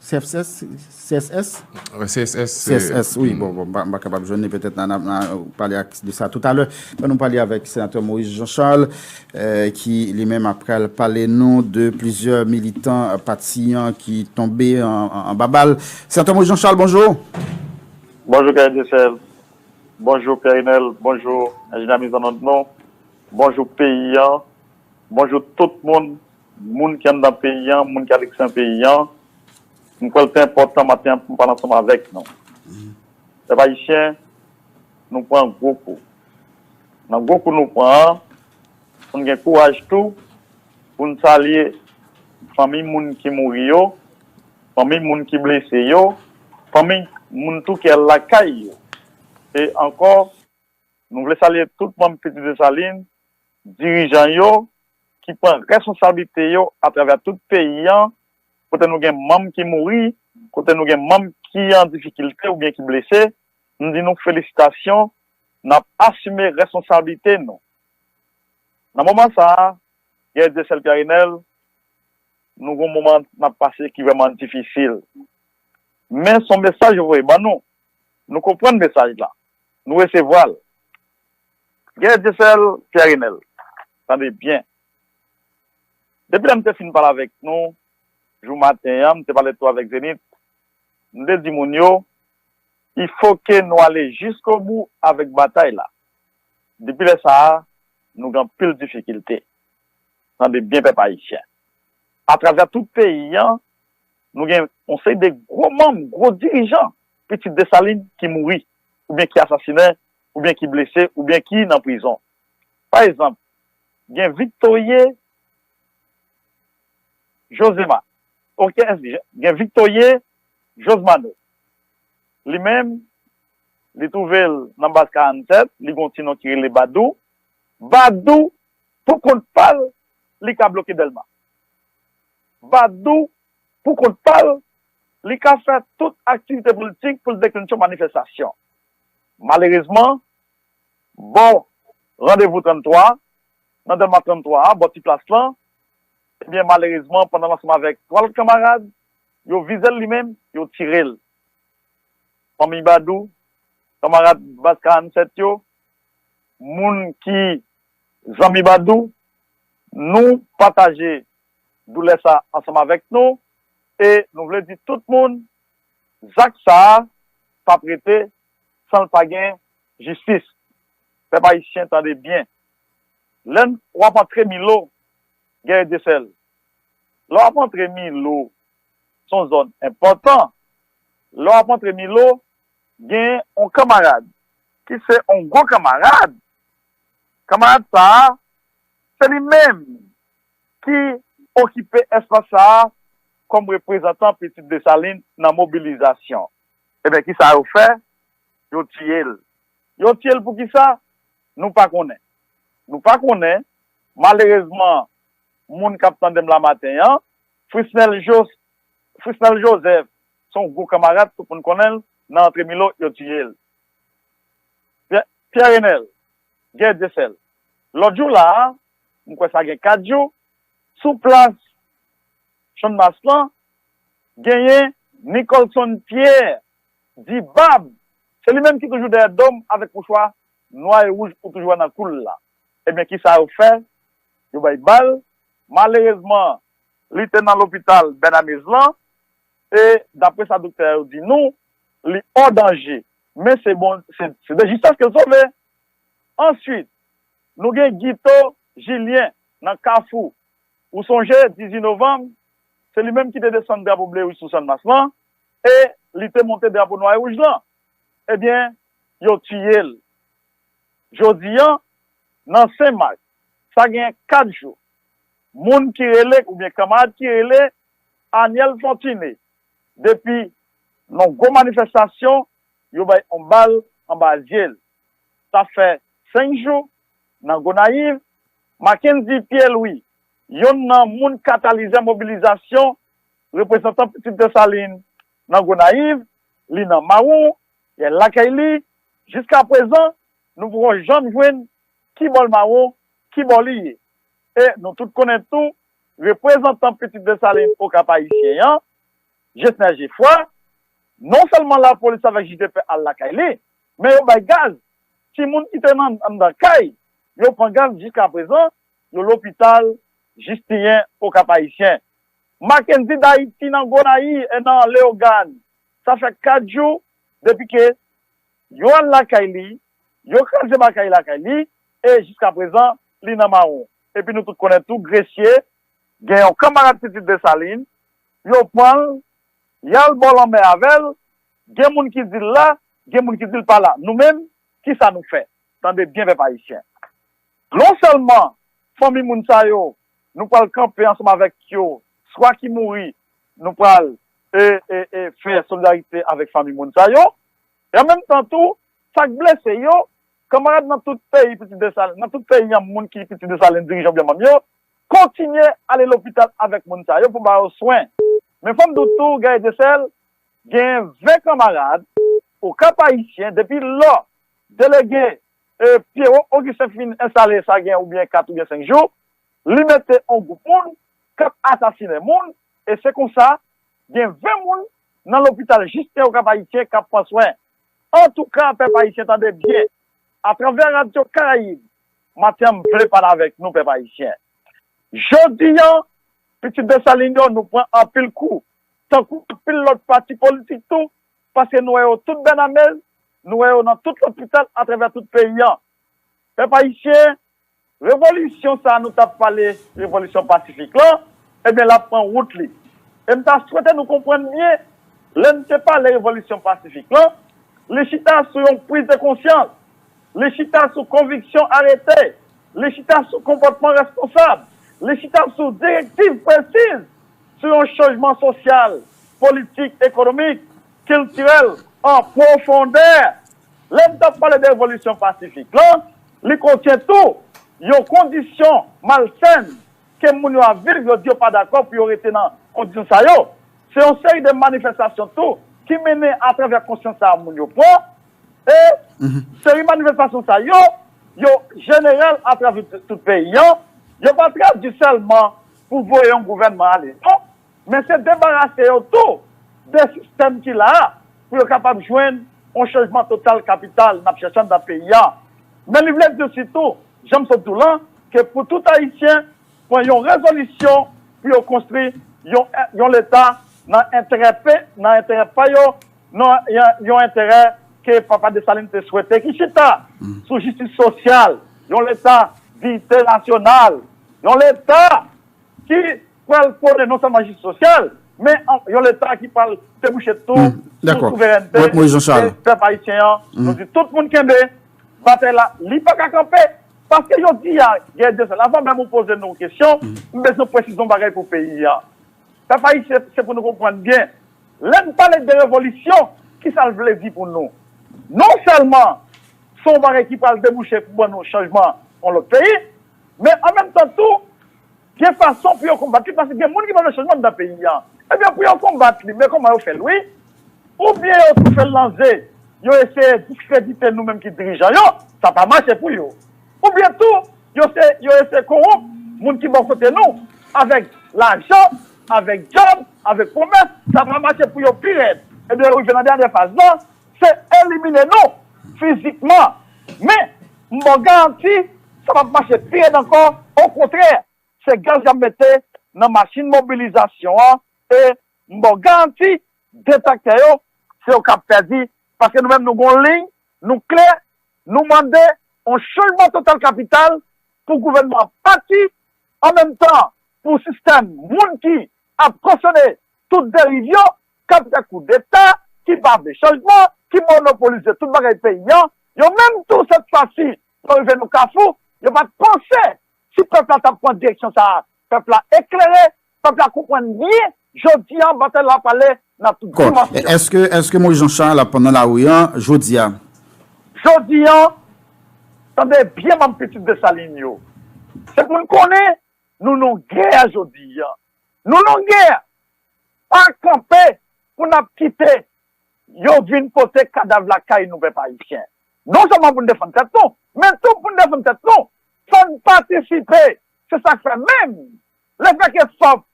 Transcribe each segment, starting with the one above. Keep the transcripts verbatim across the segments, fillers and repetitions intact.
C S S, C S S? C S S, C S S, wi. Bon, bon, m pa, m pa kapab jwenn li, petèt n a, n a, n a pale ak, de sa toutalè. Ban nou pale avèk Senatè Moïse Jean Charles, euh, ki li menm ap pral pale nou de plizyè militan, euh, pati an ki tonbe an, an, anba bal. Senatè Moïse Jean Charles, bonjou. Bonjou, Guerrier Dieuseul. Bonjou, Pierre Renel. Bonjou, enjenyè mizannonn nou. Bonjou, peyi an. Bonjou, tout moun. Moun ki anndan peyi an, moun ki alekstrè peyi an. M kwè l te enpòtan maten an pou m pale ansanm avèk nou. Pèp ayisyen, nou pran gwo kou. Nan gwo kou nou pran an, pou n gen kouraj tou, pou n salye fanmi moun ki mouri yo, fanmi moun ki blese yo, fanmi moun tou ki al lakay yo. E ankò, nou vle salye tout manm Pitit Desalin, dirijan yo, ki pran responsablite yo atravè tout peyi an, kote nou gen manm ki mouri, kote nou gen manm ki an difikilte oubyen ki blese, nou di nou felisitasyon, n ap asime responsablite nou. Nan moman sa a, Guerrier Dieuseul, Pierre Renel, nou gon moman n ap pase ki vrèman difisil. Men se yon mesaj yo voye ban nou. Nou konprann mesaj la. Nou resevwa l. Guerrier Dieuseul, Pierre Renel, tande byen. Depi lè m te fin pale avèk nou, jou maten an, m te pale tou avèk Zenith, m te di moun yo, il faut que nou ale jiskobou avèk batay la. Depi lè sa a, nou gen anpil difikilte. Tande byen, pèp ayisyen. Atravè tout peyi an, nou gen yon seri de gwo manm, gwo dirijan Pitit Desalin ki mouri, oubyen ki asasinen, oubyen ki blese, oubyen ki nan prizon. Pa egzanp, gen Victoye Josema. Oke, gen Victoye Josmano. Li menm, li twouve l nan baz karannsèt, li gen yon ti non ki rele Badou. Badou, pou kont pa l, li ka bloke Dèlma. Badou, pou kont pa l, li ka fè tout aktivite politik pou l deklenche yon manifestasyon. Malerezman, bò randevou tranntwa, nan Dèlma tranntwa a, bò ti plas lan, ebyen, malerezman, pandan l ansanm avèk twa lòt kanmarad, yo vize l li menm, yo tire l. Fanmi Badou, kanmarad baz karannsèt yo, moun ki zanmi Badou, nou pataje doulè sa ansanm avèk nou, e nou vle di tout moun, zak sa a p ap rete san l pa gen jistis. Pèp ayisyen, tande byen. Lè n, w ap antre Milo, Guerrier Dieuseul. Lè w ap antre Milo, se yon zòn enpòtan. Lè w ap antre Milo, gen yon kanmarad ki se yon gwo kanmarad. Kanmarad sa a, se li menm ki okipe espas sa a kòm reprezantan Pitit Desalin nan mobilizasyon. Ebyen, kisa yo fè? Yo tiye l. Yo tiye l poukisa? Nou pa konnen. Nou pa konnen. Malerezman, moun k ap tande m la maten an, Frisnel Jos-, Frisnel Joseph, se yon gwo kanmarad, tout moun konnen l, nan antre Milo, yo tiye l. Pye-, Pierre Renel, Guerrier Dieuseul. Lòt jou la a, m kwè sa gen kat jou, sou plas Channmas lan, genyen Nicolson Pierre, di Bab, se li menm ki toujou dèyè do m avèk mouchwa nwa e wouj ou toujou wè nan kou l la. Ebyen, kisa yo fè? Yo bay bal. Malerezman, li te nan lopital Bènamez lan, e daprè sa doktè yo di nou, li hors danger. Men se bon, se, se de justesse ke l sove. Answit, nou gen Guito Julien nan Kafou. Ou sonje, dizuit novanm, se li menm ki te desann drapo ble wouj sou Channmas lan, e li te monte drapo nwa e wouj lan. Ebyen, yo tiye l. Jodi an, nan Sen Mak, sa gen kat jou, moun ki rele, oubyen kanmarad ki rele Aniel Fortuné, depi nan gwo manifestasyon, yo bay yon bal anba zye l. Sa fè senk jou, nan Gonayiv, Mackendy Pierre Louis, yonn nan moun katalizè mobilizasyon reprezantan Pitit Desalin nan Gonayiv, li nan mawon, li lakay li, jiskaprezan, nou poko janm jwenn ki bò l mawon, ki bò li ye. E nou tout konnen tou, reprezantan Pitit Desalin Okap Ayisyen an, Jesner Geffroy, non sèlman lapolis avèk J D P al lakay li, men yo bay gaz. Timoun ki te nan anndan kay, yo pran gaz jiskaprezan, yo lopital Jistinyen Okap Ayisyen. Mackendy Dayiti nan Gonayiv e nan Leyogàn. Sa fè kat jou depi ke yo al lakay li, yo kraze bagay lakay li, e jiskaprezan, li nan mawon. Epi nou tout konnen tou, Gresye, gen yon kanmarad Pitit Desalin, yo pran l, y al bò lanmè avè l, gen moun ki di l la, gen moun ki di l pa la. Nou menm, kisa nou fè? Tande byen, pèp ayisyen. Non sèlman fanmi moun sa yo, nou pral kanpe ansanm avèk yo, swa ki mouri, nou pral e, e, e, fè solidarite avèk fanmi moun sa yo, e an menm tan tou, sa k blese yo, kanmarad nan tout peyi Pitit Desalin, nan tout peyi an, moun ki Pitit Desalin, dirijan oubyen manm yo, kontinye ale lopital avèk moun sa yo pou ba yo swen. Men fò m di w tou, Guerrier Dieuseul, gen ven kanmarad Okap Ayisyen, depi lò delege e, Pierrot Augustin fin enstale sa gen oubyen kat oubyen senk jou, li mete yon gwoup moun k ap asasinen moun, e se konsa, gen ven moun nan lopital Jistinyen Okap Ayisyen k ap pran swen. Antouka, pèp ayisyen, tande byen. Atravè Radyo Karayib, maten an, m vle pale avèk nou, pèp ayisyen. Jodi an, pitit Desalin yo, nou pran anpil kou. Tankou anpil lòt pati politik tou, paske nou wè yo tout Bènamez, nou wè yo nan tout lopital atravè tout peyi an. Pèp ayisyen, revolisyon sa a nou t ap pale, revolisyon pasifik lan, ebyen, l ap pran wout li. E m ta swete nou konprann byen, lè n te pale revolisyon pasifik lan, li chita sou yon priz de konsyans, li chita sou konviksyon arete, li chita sou konpòtman responsab, li chita sou direktiv presiz sou yon chanjman sosyal, politik, ekonomik, kiltirèl an pwofondè. Lè n t ap pale de revolisyon pasifik lan, li kontyen tou yon kondisyon malsèn ke moun yo ap viv, yo di yo pa dakò pou yo rete nan kondisyon sa yo. Se yon seri de manifestasyon tou ki mennen atravè konsyans sa a moun yo pran, e seri manifestasyon sa yo, yo jeneral atravè tout, tout peyi an. Yo pa tradui sèlman pou voye yon gouvènman ale, non, men se debarase yo tou de sistèm ki la a, pou yo kapab jwenn yon chanjman total kapital n ap chèche anndan peyi a. Men li vle di sitou, jan m sot di w lan, ke pou tout Ayisyen pran yon rezolisyon pou yo konstwi yon, yon Leta nan enterè pe, nan enterè pa yo, nan yon, yon enterè ke Papa Desalin te swete, ki chita sou jistis sosyal, yon Leta diyite nasyonal, yon Leta ki pral pwone non sèlman jistis sosyal, men an, yon Leta ki pral debouche tou sou souverènte e pèp ayisyen an. Nou di tout moun kenbe batay la, li pa ka kanpe. Paske jodi a, Guerrier Dieuseul, avan menm ou poze nou kesyon, m bezwen presize yon bagay pou peyi a. Pèp ayisyen, se pou nou konprann byen. Lè n pale de revolisyon, kisa l vle di pou nou? Non sèlman se yon bagay ki pral debouche pou ban nou chanjman yon lòt peyi, men an menm tan tou, gen fason pou yo konbat li, paske gen moun ki pa vle chanjman anndan peyi a. Ebyen, pou yo konbat li, men kòman yo fè l, wi? Oubyen yo tou fè l nan ze, yo eseye diskredite nou menm ki dirijan yo, sa pa mache pou yo. Oubyen tou, yo se, yo eseye kowonp moun ki bò kote nou, avèk lajan, avèk djòb, avèk pwomès, sa pa mache pou yo pi rèd. Ebyen, yo rive nan dènye faz lan, se elimine nou fizikman. Men, m ba w garanti, sa p ap mache pi rèd ankò. Okontrè, se gaz y ap mete nan machin mobilizasyon an, e m ba w garanti, detraktè yo, se yo k ap pèdi, paske nou menm nou gon liy, nou klè, nou mande yon chanjman total kapital pou gouvènman an pati, an menm tan pou sistèm moun ki ap kosyone tout deriv yo, k ap fè koudeta, ki pa vle chanjman, ki monopolize tout bagay peyi an, yo menm tou sèt fwa si, yo rive nan kafou, yo pa t panse si pèp la t ap pran direksyon sa a. Pèp la eklere, pèp la konprann byen, jodi an, batay la ap ale nan tout dimansyon. Èske, èske Moyiz Jan Chal ap nan lari an jodi a? Jodi an, tande byen, manm pitit Desalin yo. Se pou n konnen, nou nan gè jodi an. Nou nan gè. Pa kanpe pou n ap kite yo vin pote kadav lakay nou, pèp ayisyen. Non sèlman pou n defann tèt nou, men tou pou n defann tèt nou, fò n patisipe. Se sa k fè menm, lefètke fòp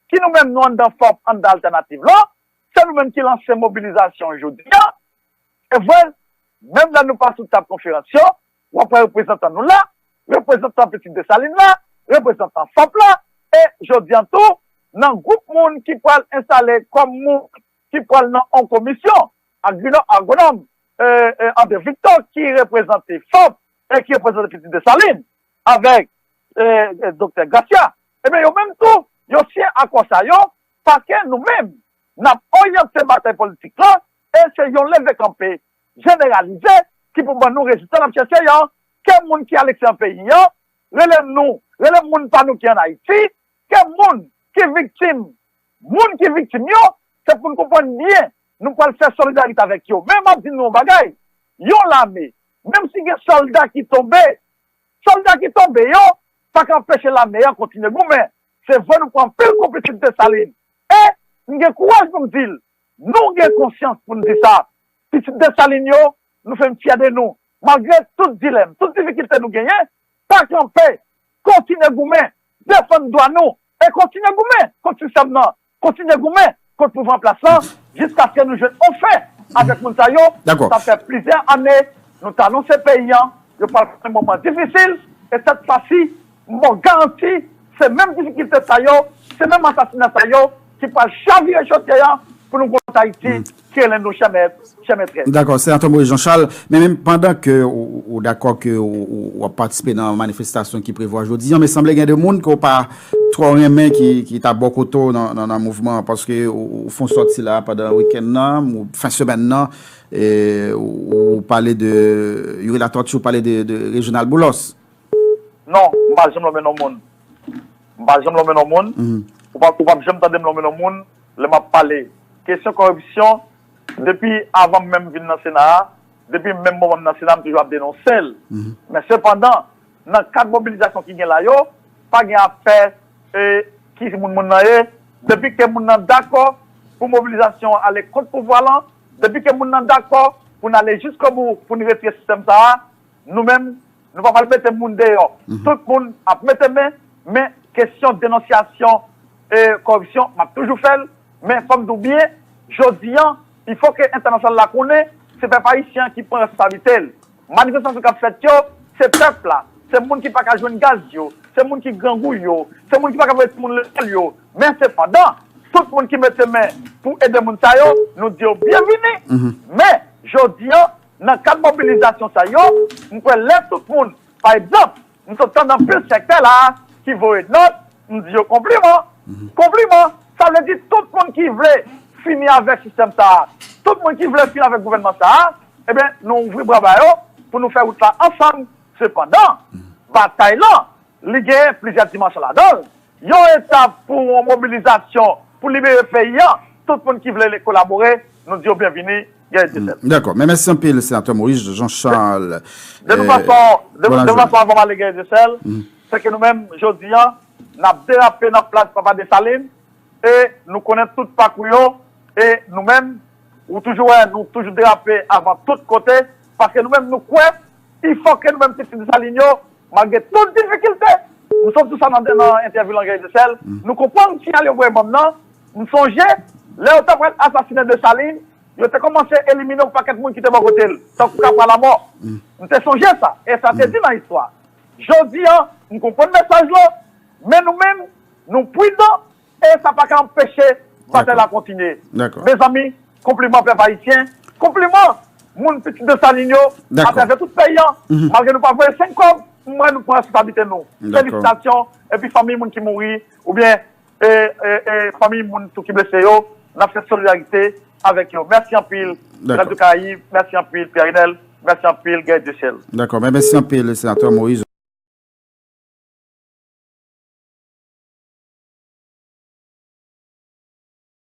ki nou menm nou anndan fòp, anndan altènativ lan, Se nou menm ki lanse mobilizasyon jodi a. E vre, menm lè nou pa sou tab konferans yo, w ap wè reprezantan nou la, reprezantan Pitit Desalin la, reprezantan FOP la, e jodi a tou, nan gwoup moun ki pral enstale kòm moun ki pral nan yon komisyon, agwonòm, agwonòm, e, e, André Victor ki reprezante FOP e ki reprezante Pitit Desalin, avèk, e, e, Doktè Gracia, ebyen, yo menm tou, yo siyen akò sa yo, paske nou menm, n ap oryante batay politik lan, e se yon leve kanpe jeneralize ki pou ban nou rezilta n ap chèche an, ke moun ki alekstrè peyi an, rele nou, rele moun pa nou ki ann Ayiti, ke moun ki viktim, moun ki viktim yo, se pou n konprann byen, nou pral fè solidarite avèk yo. Men m ap di nou yon bagay, yon lame, menm si gen sòlda ki tonbe, sòlda ki tonbe yo, pa ka anpeche lame an kontinye goumen. Se vre nou pran anpil kou Pitit Desalin. E m gen kouraj pou m di l, nou gen konsyans pou n di sa. Pitit Desalin yo, nou fè m fyè de nou. Malgre tout dilèm, tout difikilte nou genyen, pa kanpe, kontinye goumen, defann dwa nou, e kontinye goumen kont sistèm nan, kontinye goumen kont pouvwa an plas lan, jiskaske nou jwenn yon fen avèk moun sa yo. Dakò. Sa fè plizyè ane, nou t anonse peyi an, yo pral pran yon moman difisil, e sèt fwa si, m ba w garanti, se menm difikilte sa yo, se menm asasina sa yo ki pral chavire chantier an pou nou gon Ayiti ki rele nou chè mèt, chè mètrès. Dakò, Senatè Moïse Jean Charles, men menm pandan ke ou, ou dakò ke ou, ou, ou ap patisipe nan manifestasyon ki prevwa jodi an, men sanble gen de moun ke w pa twò renmen ki, ki ta bò kote w nan, nan, nan mouvman an, paske ou, ou fè yon sòti la pandan wikenn nan, ou, fen semèn nan, e ou, ou pale de, Youri Latortue, ou pale de, de Reginald Boulos. Non, m pa janm lonmen non moun. M pa janm lonmen non moun. Ou p ap, ou p ap janm tande m lonmen non moun lè m ap pale. Kesyon kòripsyon, depi avan m menm vin nan Sena a, depi menm moman m nan Sena, m toujou ap denonse l. Men sepandan, nan kad mobilizasyon ki gen la yo, pa gen afè, e, ki moun moun nan ye. Depi ke moun nan dakò pou mobilizasyon an ale kont pouvwa lan, depi ke moun nan dakò pou n ale jiskobou, pou n retire sistèm sa a, nou menm, nou pa pral mete moun deyò. Tout moun ap mete men, men kesyon denonsyasyon, e, kòripsyon, m ap toujou fè l, men fò m di w byen, jodi an, il faut que entènasyonal la konnen, se pèp ayisyen an ki pran responsablite l. Manifestasyon k ap fèt yo, se pèp la, se moun ki pa ka jwenn gaz yo, se moun ki grangou yo, se moun ki pa ka voye timoun lekòl yo. Men sepandan, tout moun ki mete men pou ede moun sa yo, nou di yo byenvini. Men, jodi an, nan kad mobilizasyon sa yo, m kwè lè tout moun, pa egzanp, m sot tande anpil sektè la ki voye nòt, m di yo konpliman, konpliman. Sa vle di tout moun ki vle fini avèk sistèm sa a, tout moun ki vle fini avèk gouvènman sa a, ebyen, nou ouvri bra ba yo pou nou fè wout la ansanm. Sepandan, batay lan, li gen plizyè dimansyon ladan l. Yon etap pou yon mobilizasyon pou libere peyi an. Tout moun ki vle kolabore, nou di yo byenvini, Guerrier Dieuseul. Dakò. Men mèsi anpil, Senatè Moïse Jean Charles. De tout fason, de tout fason, avan m ale, Guerrier Dieuseul, se ke nou menm, jodi an, n ap derape nan plas Papa Desalin, e nou konnen tout pakou yo, e nou menm, ou toujou wè, nou toujou derape avan tout kote, paske nou menm, nou kwè, il faut que nou menm, pitit Desalin yo, malgre tout difikilte, m sot di sa nan, nan entèvyou lan Guerrier Dieuseul, nou konprann siyal yo voye ban m nan, m sonje, lè yo t ap pral asasinen Desalin, yo te kòmanse elimine yon pakèt moun ki te bò kote l, tankou Kapwa Lamò. M te sonje sa, e sa te di nan istwa. Jodi an, m konprann mesaj lan, men nou menm, nou pridan, e sa pa ka anpeche batay la kontinye. Mezanmi, konpliman pèp ayisyen, konpliman moun pitit Desalin yo, atravè tout peyi an, malgre nou pa voye senk kòb, m wè nou pran responsablite nou. Felisitasyon, epi fanmi moun ki mouri, oubyen, e, e, e, fanmi moun tou ki blese yo, n ap fè solidarite avèk yo. Mèsi anpil, Radyo Karayib, mèsi anpil, Pierre Renel, mèsi anpil, Guerrier Dieuseul. Dakò, men mèsi anpil, Senatè Moïse.